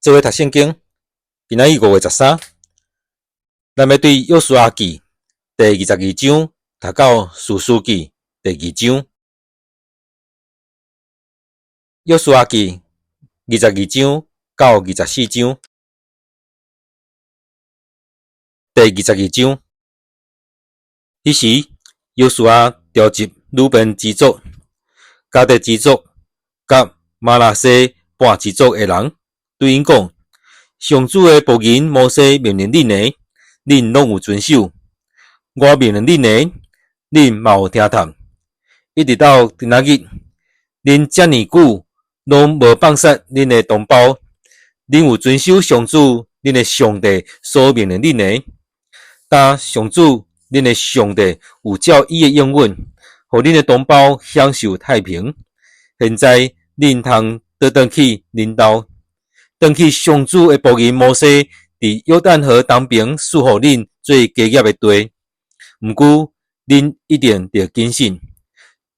做伙讀聖經，今仔日5月13，咱欲對約書亞記第二十二章讀到士師記第二章。約書亞記二十二章到二十四章。第二十二章，彼時約書亞召集魯便支族、迦得支族佮瑪拿西半支族的人，對𪜶講：上主的僕人摩西命令恁的，恁攏有遵守；我命令恁的，恁嘛有聽從。一直到今仔日，恁遮爾久攏無放殺恁的同胞，恁有遵守上主恁的上帝所命令恁的。但上主恁的上帝有照伊的應允，予恁的同胞享受太平。現在恁通倒轉去恁兜，轉去上主的僕人摩西佇約旦河東爿賜予恁做家業的地。毋過恁一定著謹慎，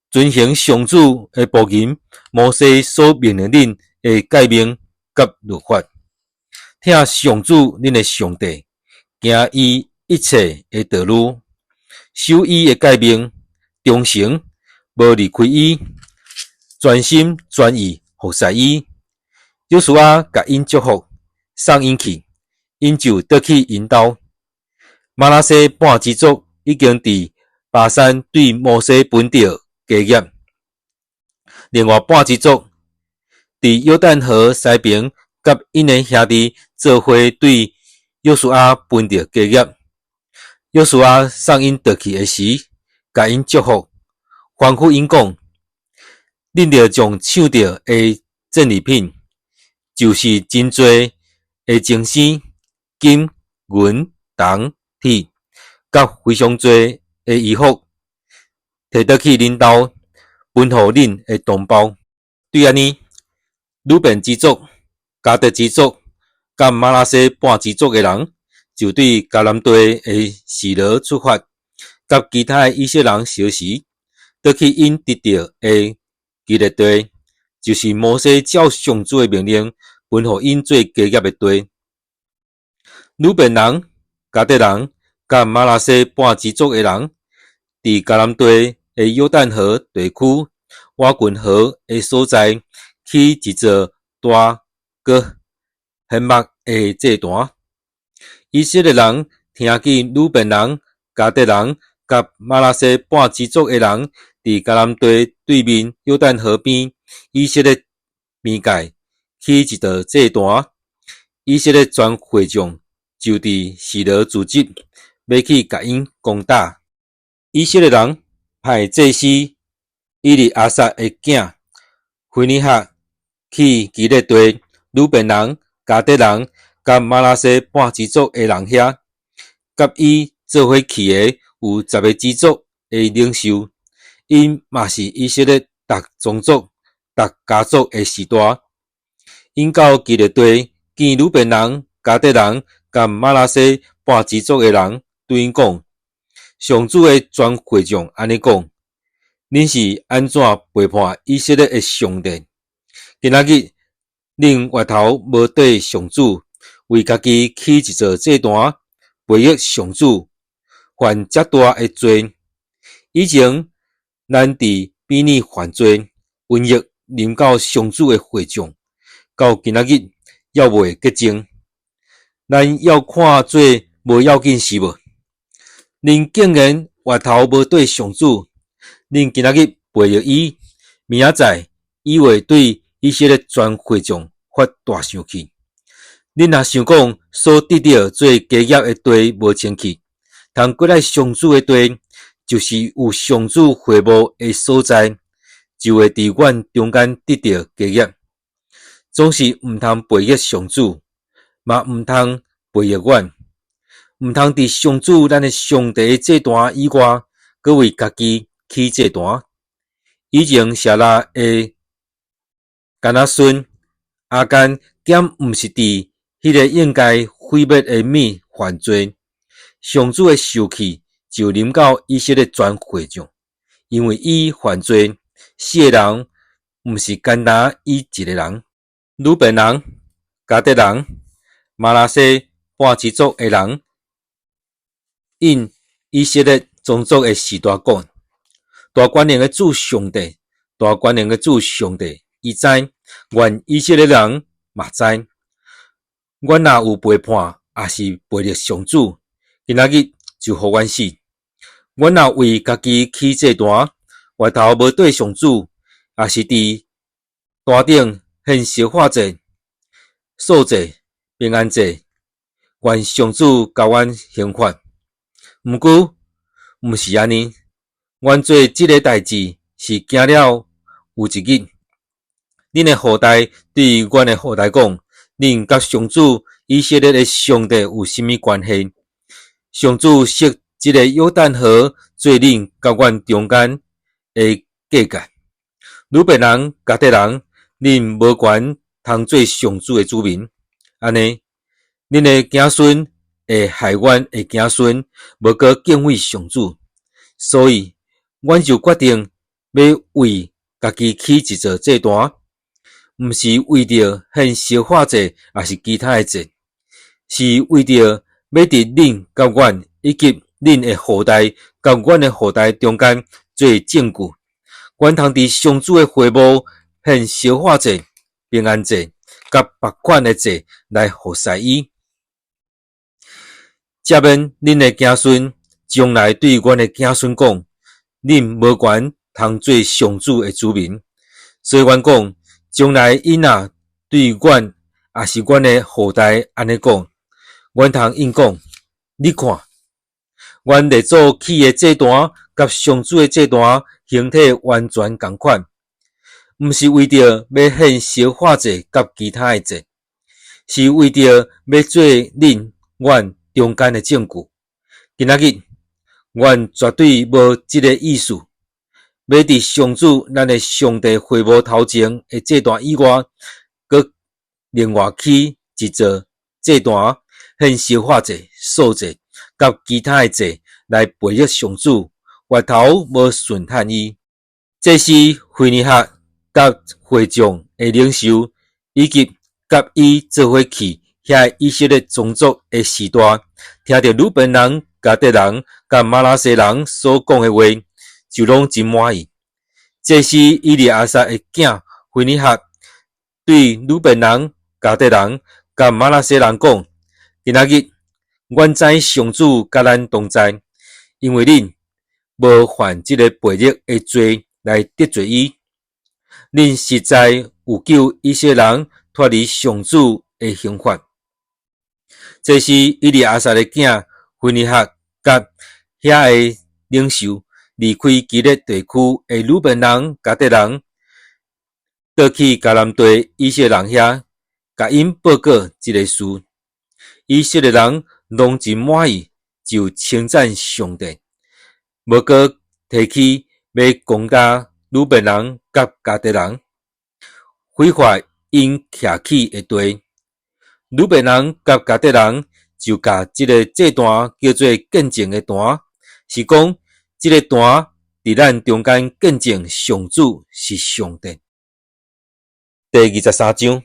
遵行上主的僕人摩西所命令恁的誡命佮律法，疼上主恁的上帝，行伊一切的道路，守伊的誡命，忠誠，無離開伊，全心全意服侍伊。約書亞共𪜶祝福，送𪜶去，𪜶就倒去𪜶兜。瑪拿西半支族已經佇巴珊對摩西分著家業，另外半支族佇約旦河西爿佮𪜶的兄弟做伙對約書亞分著家業。約書亞送𪜶倒去的時，共𪜶祝福，吩咐𪜶講：恁著將搶著的戰利品，就是真濟的精牲、金、銀、銅、鐵，佮非常濟的衣服，提倒去恁兜，分予恁的同胞。對按呢，魯便支族、迦得支族、佮瑪拿西半支族的人，就對迦南地的示羅出發，佮其他的以色列人相時，倒去𪜶得著的基列地，就是摩西照上主的命令分予𪜶做家業的地。魯便人、迦得人、佮瑪拿西半支族的人，佇迦南地的約旦河地區倚近河的所在，起一座大閣顯目的祭壇。以色列人聽見魯便人、迦得人佮瑪拿西半支族的人，佇迦南地對面約旦河邊以色列邊界起一座祭壇，以色列全會眾就佇示羅聚集，欲去共𪜶攻打。以色列人派祭司以利亞撒的囝非尼哈去基列地魯便人、迦得人佮瑪拿西半支族的人遐，佮伊做伙去的有十个支族的領袖，𪜶嘛是以色列逐宗族、逐家族的序大。𪜶到基列地見魯便人、迦得人佮瑪拿西半支族的人，對𪜶講：上主的全會眾按呢講：恁是按怎背叛以色列的上帝？今仔日恁回頭無綴上主，為家己起一座祭壇，背逆上主，犯遮大的罪。以前咱佇比珥犯罪，瘟疫臨到上主的會眾，到今仔日猶未潔淨。咱猶看做無要緊是無？恁竟然回頭無綴上主，恁今仔日背逆伊，明仔載伊會對以色列全會眾發大生氣。恁若想講所得著做家業的地無清氣，通過來上主的地，就是有上主會幕的所在，就會佇阮中間得著家業。總是毋通背逆上主，嘛毋通背逆阮，毋通佇上主咱的上帝的祭壇以外，閣為家己起祭壇。以前舍拉的迦拿孫亞干，敢毋是佇彼个應該毀滅的物犯罪，上主的受氣就臨到以色列全會眾，因為伊犯罪，死的人毋是單單伊一个人。魯便人、迦得人、瑪拿西半支族的人，應以色列宗族的序大講：大權能的主上帝，大權能的主上帝，伊知，願以色列人嘛知。阮若有背叛，抑是背逆上主，今仔日就予阮死。阮若為家己起祭壇，回頭無對上主，抑是佇壇頂獻燒化祭、素祭、平安祭，願上主共阮刑罰。毋過，毋是按呢，阮做這个代誌是驚了有一日，恁的後代對阮的後代講：恁佮上主以色列的上帝有啥物關係？上主設這个約旦河做恁佮阮中間的界限。呂便人、迦得人，恁無權通做上主的子民。按呢，恁的子孫會害阮的子孫無閣敬畏上主，所以阮就決定欲為家己起一座祭壇，毋是為著獻燒化祭，抑是其他的祭，是為著欲佇恁佮阮以及恁的後代佮阮的後代中間做證據。阮通佇上主的會幕獻燒化祭、平安祭、佮別款的祭來服侍伊。才免恁的子孫將來對阮的子孫講：恁無權通做上主的子民。所以阮講，將來𪜶若對阮，抑是阮的後代按呢講，阮通應講：你看，阮列祖起的祭壇，佮上主的祭壇形體完全仝款，毋是為著欲獻燒化祭佮其他的祭，是為著欲做恁阮中間的證據。今仔日，阮絕對無這个意思，欲佇上主咱的上帝會幕頭前的祭壇以外，閣另外起一座祭壇，獻燒化祭、素祭佮其他的祭來背逆上主，回頭無順趁伊。祭司非尼哈佮會眾的領袖，以及佮伊做伙去遐以色列宗族的序大，聽著呂便人、迦得人、佮瑪拿西人所講的話，就攏真滿意。祭司以利亞撒的囝非尼哈對呂便人、迦得人、佮瑪拿西人講：今仔日，阮知上主佮咱同在，因為恁無犯這个背逆的罪來得罪伊。恁實在有救以色列人脫離上主的刑罰。祭司以利亞撒的囝非尼哈佮遐个領袖離開基列地區的呂便人、迦得人，倒去迦南地以色列人遐，共𪜶報告這个事。以色列人攏真滿意，就稱讚上帝，無閣提起欲攻打呂便人佮迦得人，毀壞𪜶徛起的地。呂便人佮迦得人就共這个祭壇叫做見證的壇，是講這个壇佇咱中間見證上主是上帝。第23章，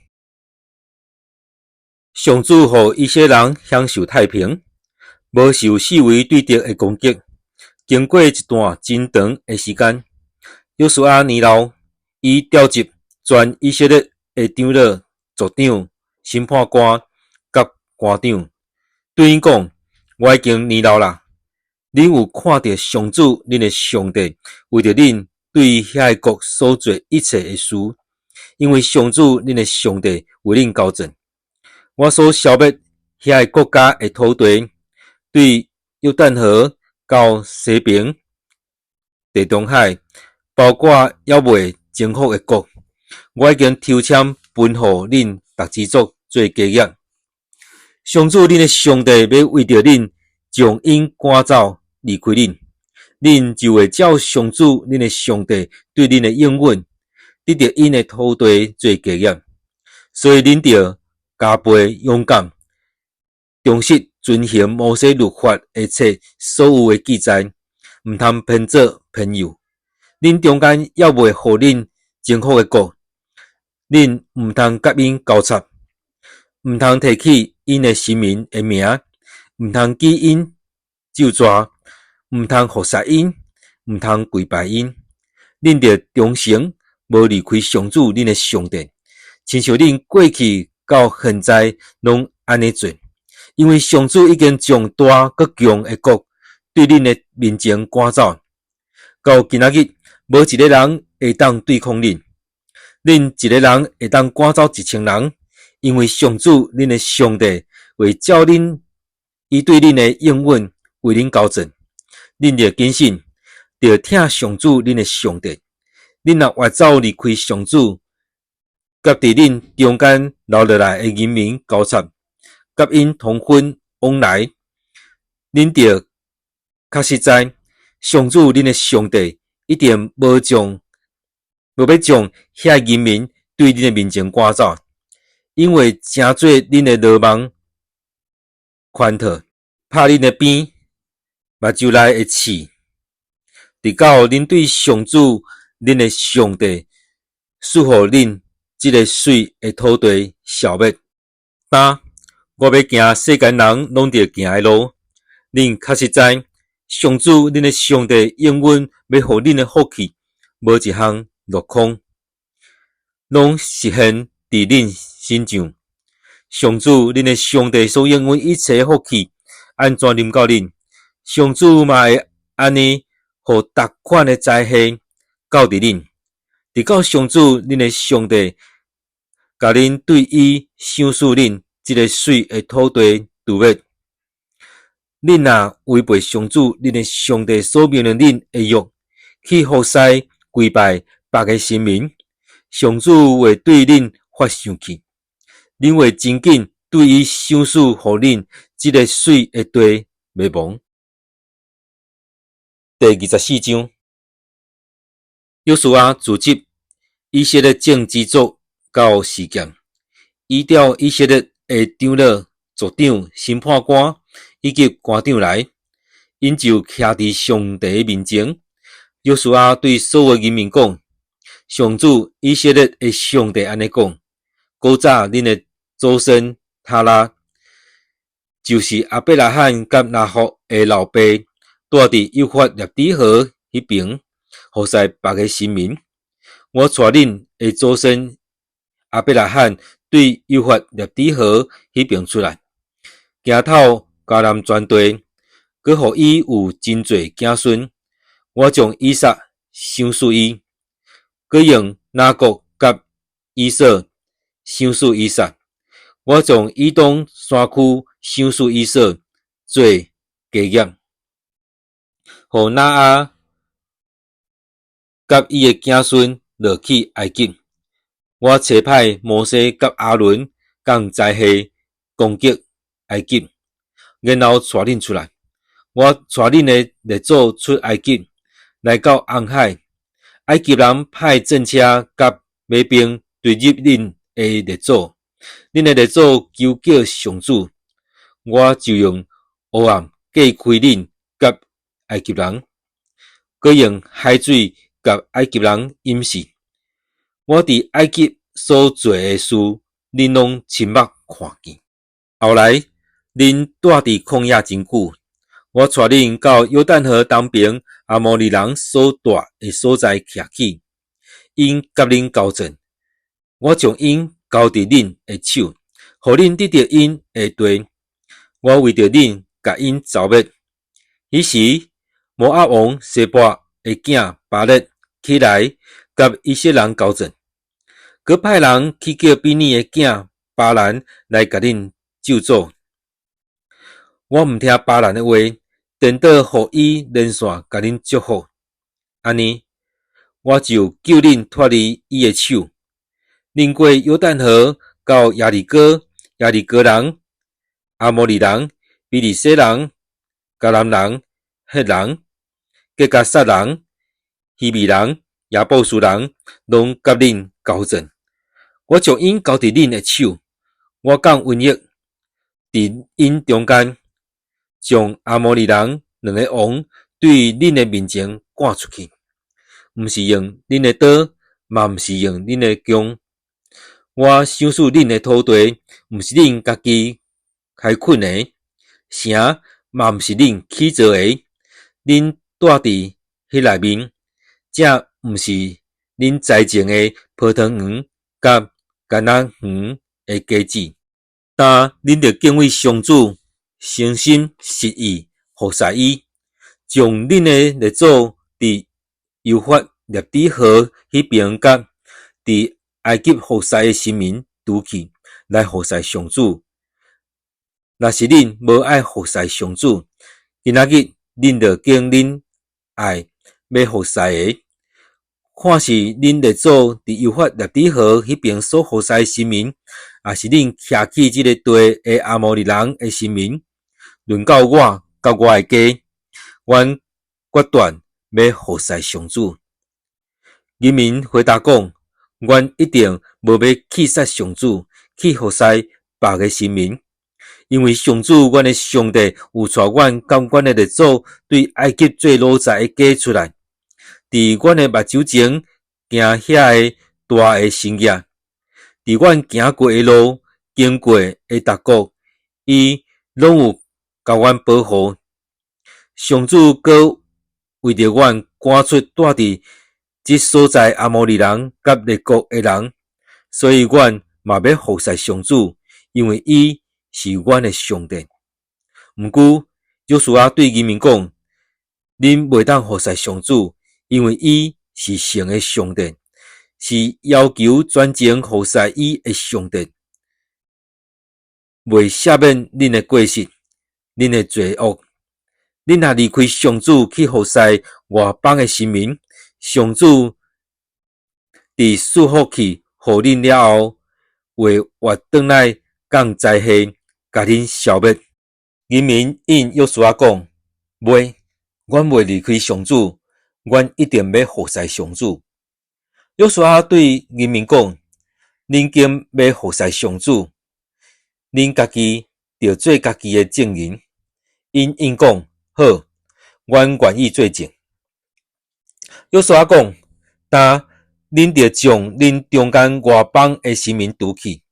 上主予以色列人享受太平，無受四圍對敵的攻擊。經過一段真長的時間，約書亞年老，伊召集全以色列的長老、族長、審判官佮官長，對𪜶講：我已經年老啦，恁有看著上主恁的上帝為著恁對遐个國所做一切的事，因為上主恁的上帝為恁交戰。我所消滅遐个國家的土地，對約旦河到西爿地中海，包括猶未征服的國，我已經抽籤分予恁逐支族做家業。上主恁的上帝欲為著恁將𪜶趕走離開恁，恁就會照上主恁的上帝對恁的應允，得著𪜶的土地做家業。所以恁著加倍勇敢，忠實遵行摩西律法的冊所有的記載，毋通偏左偏右。恁中間猶未予恁征服的國，恁毋通佮𪜶交插，毋通提起𪜶的神明的名，毋通記𪜶咒詛，毋通服侍𪜶，毋通跪拜𪜶。恁著忠誠，無離開上主恁的上帝，親像恁過去到現在攏按呢做。因為上主已經將大閣強的國對恁的面前趕走，到今仔日無一个人會當對抗恁。恁一个人會當趕走1000人，因為上主恁的上帝會照恁伊對恁的應允為恁交戰。恁著謹慎，著疼上主恁的上帝。恁若越走離開上主，佮佇恁中間留落來的人民交插，佮𪜶通婚往來，恁著確實知上主恁的上帝一定無欲將遐人民對恁的面前趕走，𪜶會成做恁的羅網圈套，拍恁的邊，目睭內的刺，直到恁對上主恁的上帝賜予恁這个媠的土地消滅。今我欲行世間人攏著行的路，恁確實知上主恁的上帝應允欲予恁的福氣，無一項落空，攏實現佇恁身上。上主恁的上帝所應允一切福氣，按怎臨到恁，上主嘛會按呢予逐款的災禍到佇恁，直到上主恁的上帝共恁對伊賞賜恁這个媠的土地除滅。恁若違背上主恁的上帝所命令恁的約，去服侍跪拜別个神明，上主會對恁發生氣，恁會真緊對伊賞賜予恁這个媠的地滅亡。第24章，約書亞組織以色列眾支族到示劍，依照以色列的長老、族長、審判官以及官長來，𪜶就徛佇上帝面前。約書亞對所有人民講：上主以色列的上帝按呢講：古早恁的祖先他拉，就是亞伯拉罕佮拿鶴的老爸，住佇幼發拉底河彼爿，服侍別个神明。我帶恁的祖先亞伯拉罕對幼發拉底河彼爿出來，行透迦南全地，閣予伊有真濟子孫。我將以撒賞賜伊，閣用雅各佮以掃賞賜以撒。我將以東山區賞賜以掃做家業，予挪亞佮伊的子孫落去埃及。我差派摩西佮亞倫降災禍攻擊埃及，然後帶恁出來。我帶恁的列祖出埃及，來到紅海，埃及人派戰車佮馬兵追入恁的列祖，恁的列祖求叫上主，我就用黑暗隔開恁佮埃及人，閣用海水共埃及人淹死。我佇埃及所做的事，恁攏親目看見。後來，恁蹛佇曠野真久，我帶恁到約旦河東爿阿摩利人所蹛的所在徛起，𪜶佮恁交戰，我將𪜶交佇恁的手，予恁得著𪜶的地。我為著恁，共𪜶剿滅。彼時，摩押王西薄的囝巴勒起來，佮以色列人交戰，閣派人去叫比擬的囝巴蘭來共恁咒詛。我毋聽巴蘭的話，顛倒予伊連線共恁祝福。按呢，我就救恁脫離伊的手。恁過約旦河到耶利哥，耶利哥人、阿摩利人、比利洗人、迦南人、赫人、吉甲撒人、希未人、耶布斯人，攏佮恁交戰。我將𪜶交佇恁的手，我降瘟疫佇𪜶中間，將阿摩利人兩个王對恁的面前趕出去，毋是用恁的刀，嘛毋是用恁的弓。我賞賜恁的土地，毋是恁家己開墾的，城嘛毋是恁起造的。恁住佇彼內面，這毋是恁栽種的葡萄園佮橄欖園的果子。但恁著敬畏上主，誠心實意服侍伊，將恁的列祖佇幼發拉底河彼爿佮佇埃及服侍的神明除去，來服侍上主。若是恁無愛服侍上主，今仔日恁著揀恁愛欲服侍的，看是恁列祖佇幼發拉底河彼爿所服侍的神明，抑是恁徛起這个地的阿摩利人的神明。論到我佮我的家，阮決斷欲服侍上主。人民回答講：阮一定無欲棄殺上主，去服侍別个神明，因為上主阮的上帝有帶阮佮阮的列祖對埃及做奴才的家出來，佇阮的目睭前行遐个大的神蹟，佇阮行過的路，經過的逐國，伊攏有共阮保護。上主閣為著阮趕出住佇這所在阿摩利人佮列國的人，所以阮嘛欲服侍上主，因為伊是阮的上帝。毋過，約書亞對人民講：恁袂當服侍上主，因為伊是誠的上帝，是要求全情服侍伊的上帝，袂赦免恁的過失、恁的罪惡。恁若離開上主去服侍外邦的神明，上主佇賜福氣予恁了後，會活轉來降災禍，共恁消滅。人民應約書亞講：袂，阮袂離開上主，阮一定欲服侍上主。約書亞對人民講：恁揀欲服侍上主，恁家己著做家己的證人。𪜶應講：好，阮願意做證。約書亞講：但恁著將恁中間外邦的神明除去，予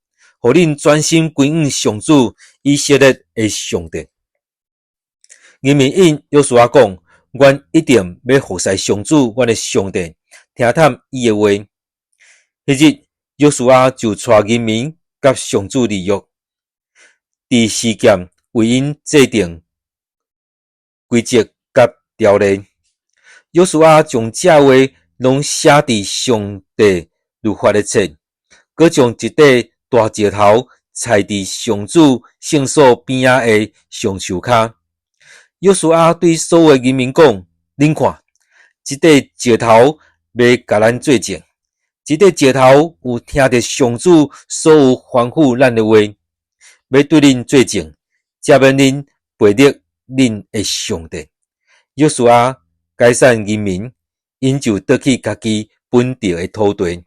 恁專心歸向上主以色列的上帝。人民應約書亞講：阮一定欲服侍上主，阮的上帝，聽探伊的話。彼日，約書亞就帶人民佮上主立約，佇示劍為𪜶制定規則佮條例。約書亞將這話攏寫佇上帝律法的冊，閣將一塊大石頭裁佇上主聖所邊仔的橡樹跤。約書亞對所有人民講：恁看，這塊石頭欲共咱做證，這塊石頭有聽著上主所有吩咐咱的話，欲對恁做證，赦免恁背逆恁的上帝。約書亞解散人民，𪜶就倒去家己本得的土地。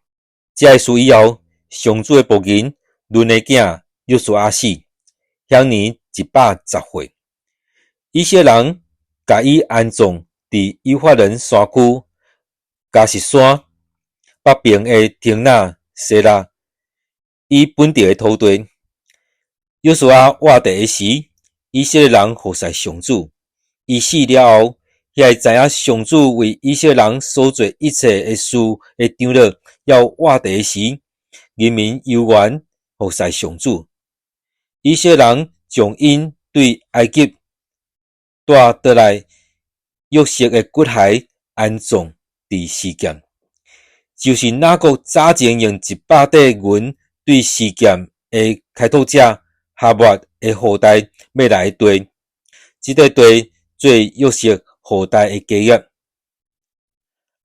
這个事以後，上主的僕人嫩的囝約書亞死，享年110歲。以色列人共伊安葬佇以法蓮山區迦實山北爿的亭納西拉，伊本得的土地。約書亞活著的時，以色列人服侍上主。伊死了後，遐个知影上主為以色列人所做一切的事的長老，猶活著的時，人民猶原服侍上主。以色列人將𪜶對埃及帶倒來約瑟的骨骸安葬佇示劍，就是雅各早前用100塊銀對示劍的開拓者哈抹的後代買來的地，這塊地做約瑟後代的家業。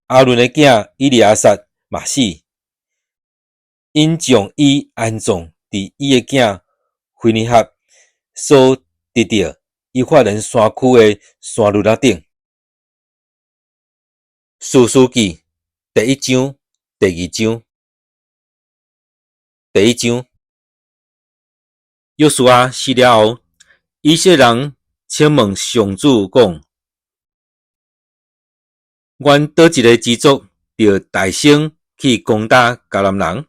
亞倫的囝以利亞撒嘛死，𪜶將伊安葬佇伊的囝非尼哈所得著以法蓮山區的山壦仔頂。士師記第一章、第二章。第一章，約書亞死了後，以色列人請問上主講：阮佗一个支族著大聲去攻打迦南人？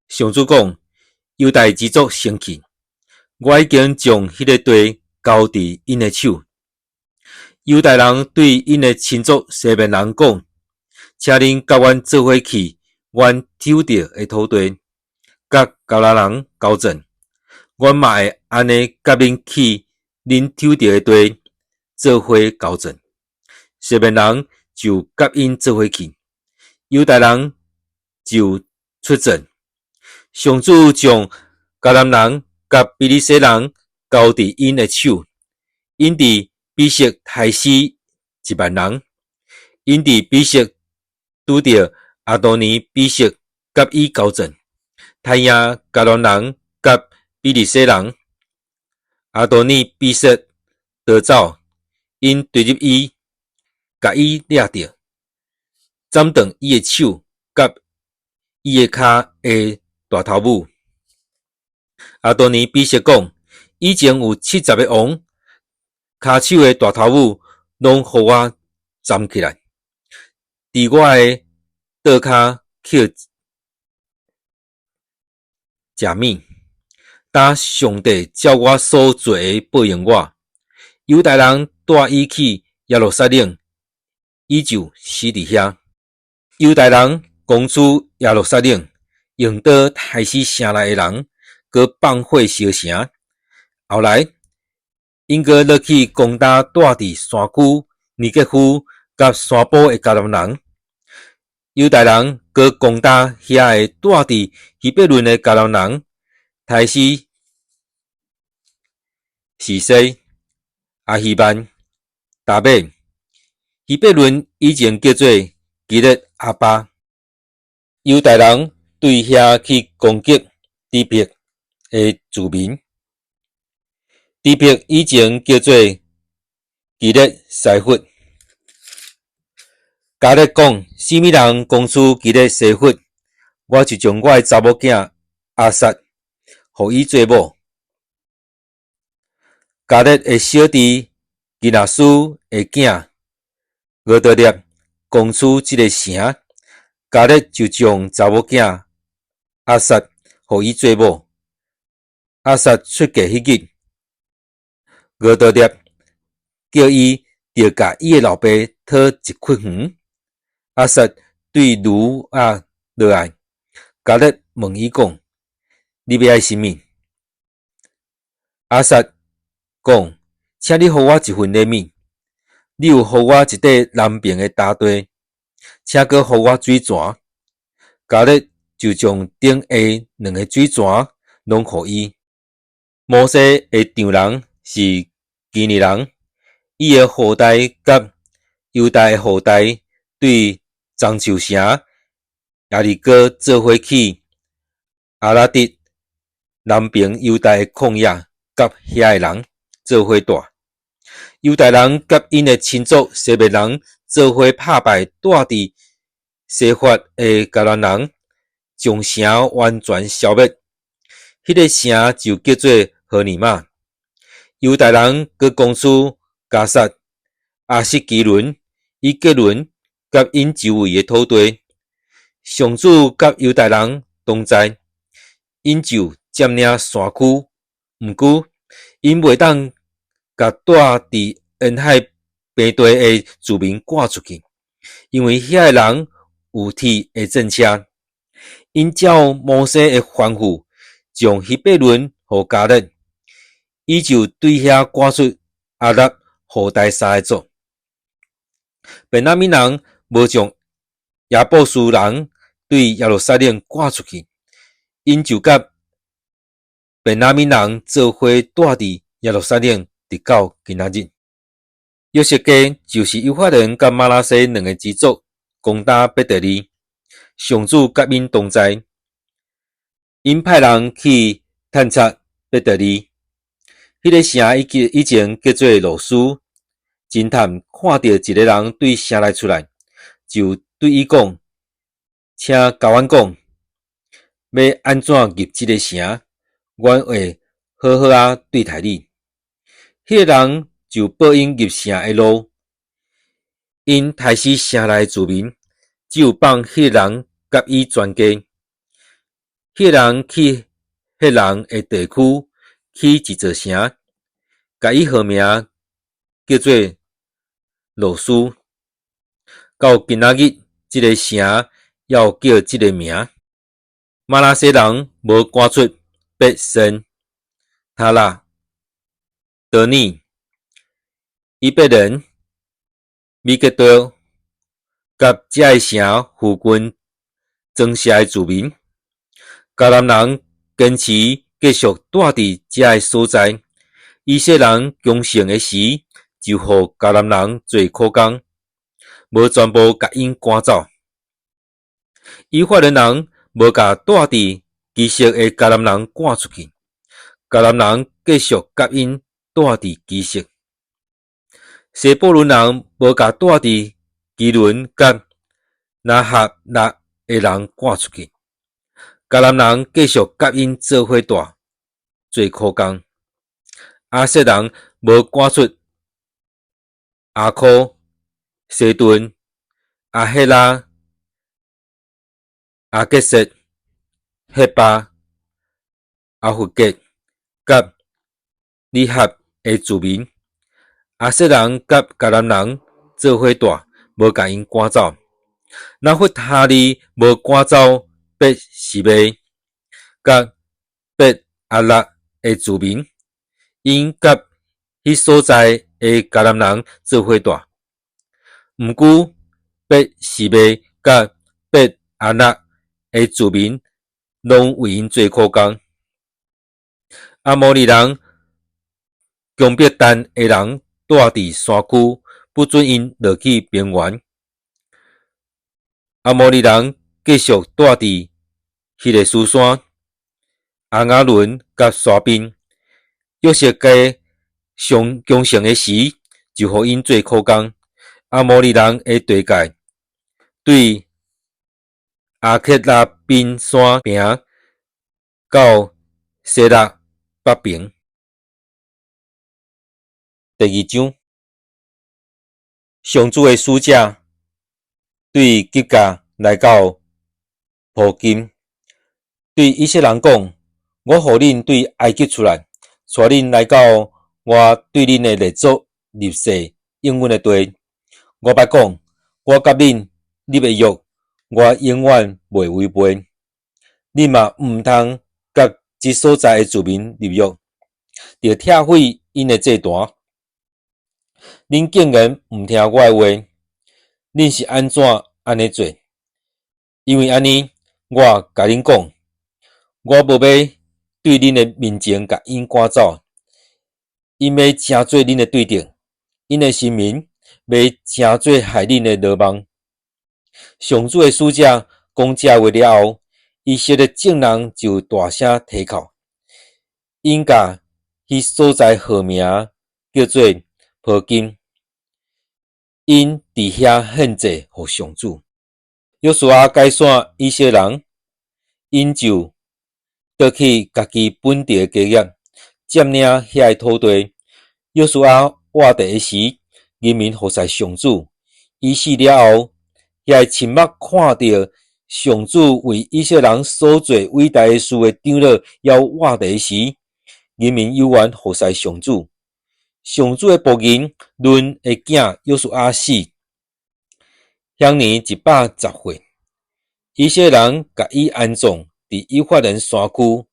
上主講：猶大支族先去，我已經將彼个地交佇𪜶的手。猶大人對𪜶的親族西緬人講：請恁佮阮做伙去，阮抽著的土地，佮迦南人交戰。阮嘛會按呢佮恁去恁抽著的地做伙交戰。西緬人就佮𪜶做伙去，猶大人就出戰。上主將迦南人佮比利洗人交佇𪜶的手，𪜶佇比色刣死1萬人。𪜶佇比色拄著亞多尼比色佮伊交戰，刣贏迦南人佮比利洗人。亞多尼比色逃走，𪜶追入伊，共伊掠著，斬斷伊的手佮伊的跤的大頭拇。亞多尼比色講：以前有70個王，跤手的大頭拇攏予我斬起來，佇我的桌跤抾食物。今上帝照我所做的報應我。猶大人帶伊去耶路撒冷，伊就死佇遐。猶大人攻取耶路撒冷，用刀刣死城內的人，閣放火燒城。後來，𪜶閣落去攻打住佇山區、尼結夫佮山坡的迦南人。猶大人閣攻打遐个住佇希伯崙的迦南人，刣死示細、亞希曼、達美。希伯崙以前叫做基列亞巴。猶大人對遐去攻擊底別的住民。底別以前叫做基列西弗。迦勒講：啥物人攻取基列西弗，我就將我的查某囝亞撒予伊做某。迦勒的小弟基拿斯的囝俄德烈攻取這个城，迦勒就將查某囝亞撒予伊做某。亞撒出嫁彼日，俄德烈叫伊著共伊的老爸討一塊園。亞撒對驢仔落來，迦勒問伊講：你欲愛啥物？亞撒講：請你予我一份禮物。你有予我一塊南爿的田地，請閣予我水泉。迦勒就將頂下兩个水泉攏予伊。摩西的丈人是基尼人，伊的後代佮猶大的後代對樟樹城耶利哥做伙去亞拉得南爿猶大的曠野，佮遐的人做伙住。猶大人佮𪜶的親族西緬人做伙拍敗住佇西法的迦南人，將城完全消滅。彼个城就叫做何尼瑪。猶大人閣攻取迦薩、亞實基倫、以革倫佮𪜶周圍的土地。上主佮猶大人同在，𪜶就佔領山區。毋過，𪜶袂當共住佇沿海平地的住民趕出去，因為遐个人有鐵的戰車。𪜶照摩西的吩咐，將希伯崙予迦勒，伊就對遐趕出亞納後代三個族。便雅憫人無將耶布斯人對耶路撒冷趕出去，𪜶就佮便雅憫人做伙住佇耶路撒冷，直到今仔日。約瑟家就是猶法蓮佮瑪拿西兩个支族攻打伯特利，上主佮𪜶同在，𪜶派人去探查伯特利，彼个城以前叫做路斯。偵探看著一个人對城內出來，就對伊講：請共阮講，欲按怎入這个城，阮會好好仔對待你。彼个人就報𪜶入城的路，𪜶刣死城內的住民，只有放彼个人佮伊全家。彼人去赫人的地區起一座城，共伊號名叫做路斯。到今仔日，這个城猶叫這个名。瑪拿西人無趕出伯善、他納、得尼、以伯蓮、米吉多，佮這个城附近莊舍的住民。迦南人堅持繼續蹛佇這个所在。以色列人強盛的時，就予迦南人做苦工，無全部共𪜶趕走。以法蓮人無共蹛佇基色的迦南人趕出去，迦南人繼續佮𪜶蹛佇基色。西布倫人無共蹛佇基倫佮拿哈辣的人趕出去，迦南人繼續佮𪜶做伙蹛，做苦工。亞設人無趕出亞柯、西頓、亞希拉、亞結薛、赫巴、亞弗結佮利合的住民。亞設人佮迦南人做伙蹛，無共𪜶趕走。拿弗他利無趕走伯示麥佮伯阿辣的住民，𪜶佮彼所在的迦南人做伙蹛。毋過，伯示麥佮伯阿辣的住民攏為𪜶做苦工。亞摩利人強迫但的人蹛佇山區，不准𪜶落去平原。亞摩利人繼續蹛佇希勒斯山、亞雅崙佮沙濱。約瑟家上強盛的時，就予𪜶做苦工。亞摩利人的地界對亞克拉賓山坪到西拉北爿。第二章，上主的使者對吉甲來到波金，對以色列人講：我予恁對埃及出來，帶恁來到我對恁的列祖立誓應允的地。我捌講，我佮恁立的約，我永遠袂違背。恁嘛毋通佮這所在的住民立約，著拆毀𪜶的祭壇。恁竟然毋聽我的話，恁是按怎按呢做？因為按呢，我共恁講，我無欲對恁的面前共𪜶趕走，𪜶欲成做恁的對敵，𪜶的神明欲成做害恁的羅網。上主的使者講這話了後，以色列眾人就大聲啼哭，𪜶共彼所在號名叫做波金，𪜶佇遐獻祭予上主。約書亞解散以色列人，𪜶就倒去家己本地的家業，佔領遐个土地。約書亞活著的時，人民服侍上主。伊死了後，遐个親目看著上主為以色列人所做偉大的事的長老猶活著的時，人民猶原服侍上主。上主的僕人嫩的囝約書亞死，享年110歲。以色列人共伊安葬佇以法蓮山區，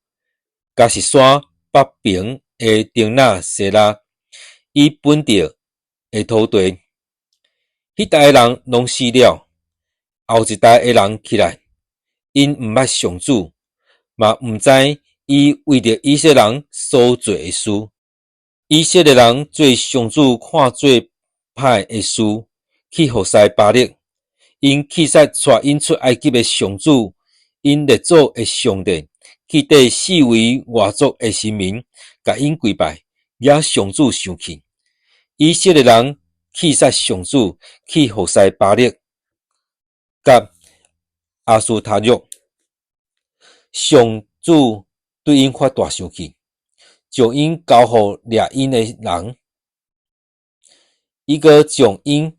迦實山北爿的亭納西拉，伊本地的土地。彼代的人攏死了，後一代的人起來，𪜶毋捌上主，嘛毋知伊為著以色列人所做的事。以色列人做上主看做歹的事，去服侍巴力。𪜶棄殺帶𪜶出埃及的上主，𪜶列祖的上帝，去綴四圍外族的神明，共𪜶跪拜，惹上主生氣。以色列人棄殺上主，去服侍巴力佮亞斯他錄。上主對𪜶發大生氣，將𪜶交予掠𪜶的人，伊閣將𪜶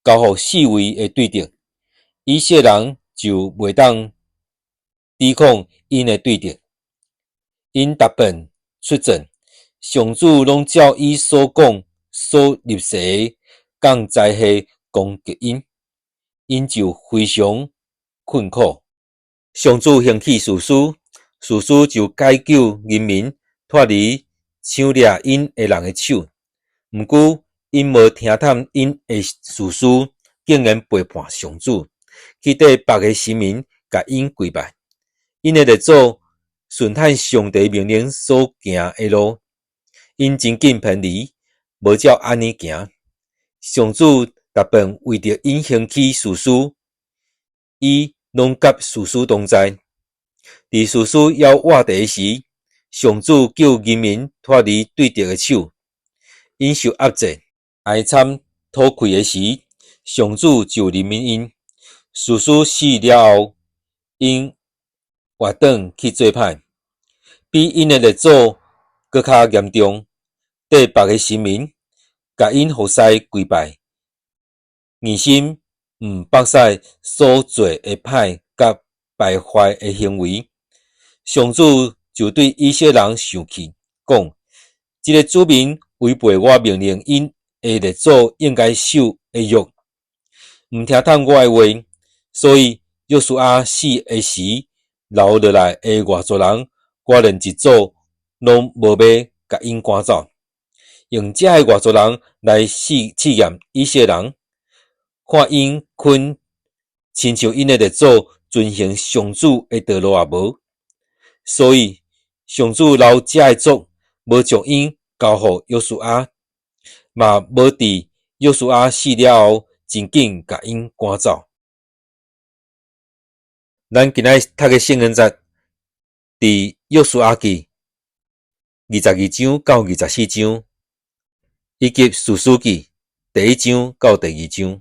交予四圍的對敵，以色列人就袂當抵抗𪜶的對敵。𪜶逐遍出戰，上主攏照伊所講、所立誓的降災禍攻擊𪜶，𪜶就非常困苦。上主興起士師，士師就解救人民脫離搶掠𪜶的人的手。毋過，𪜶無聽迵𪜶的士師，竟然背叛上主，去綴別个神明共𪜶跪拜。𪜶的列祖順趁上帝命令所行的路，𪜶真緊偏離，無照按呢行。上主逐遍為著𪜶興起士師，伊攏佮士師同在。佇士師猶活著時，上主救人民脫離對敵的手。𪜶受壓制、哀慘討氣的時，上主就憐憫𪜶。士師死了後，𪜶活轉去做歹，比𪜶的列祖閣較嚴重，綴別个神明，共𪜶服侍跪拜，硬心毋放捨所做的歹佮敗壞的行為。上主就對以色列人生氣，講：這个子民違背我命令𪜶的列祖應該守的約，毋聽迵我的話，所以約書亞死的時，留落來的外族人，我連一組攏無欲共𪜶趕走，用這个外族人來試試驗以色列人，看𪜶肯親像𪜶的列祖遵行上主的道路抑無。所以上主留這个族，無將𪜶交予約書亞，嘛無佇約書亞死了後，真緊共𪜶趕走。咱今仔日讀的聖經節，佇約書亞記22章到24章，以及士師記第一章到第二章。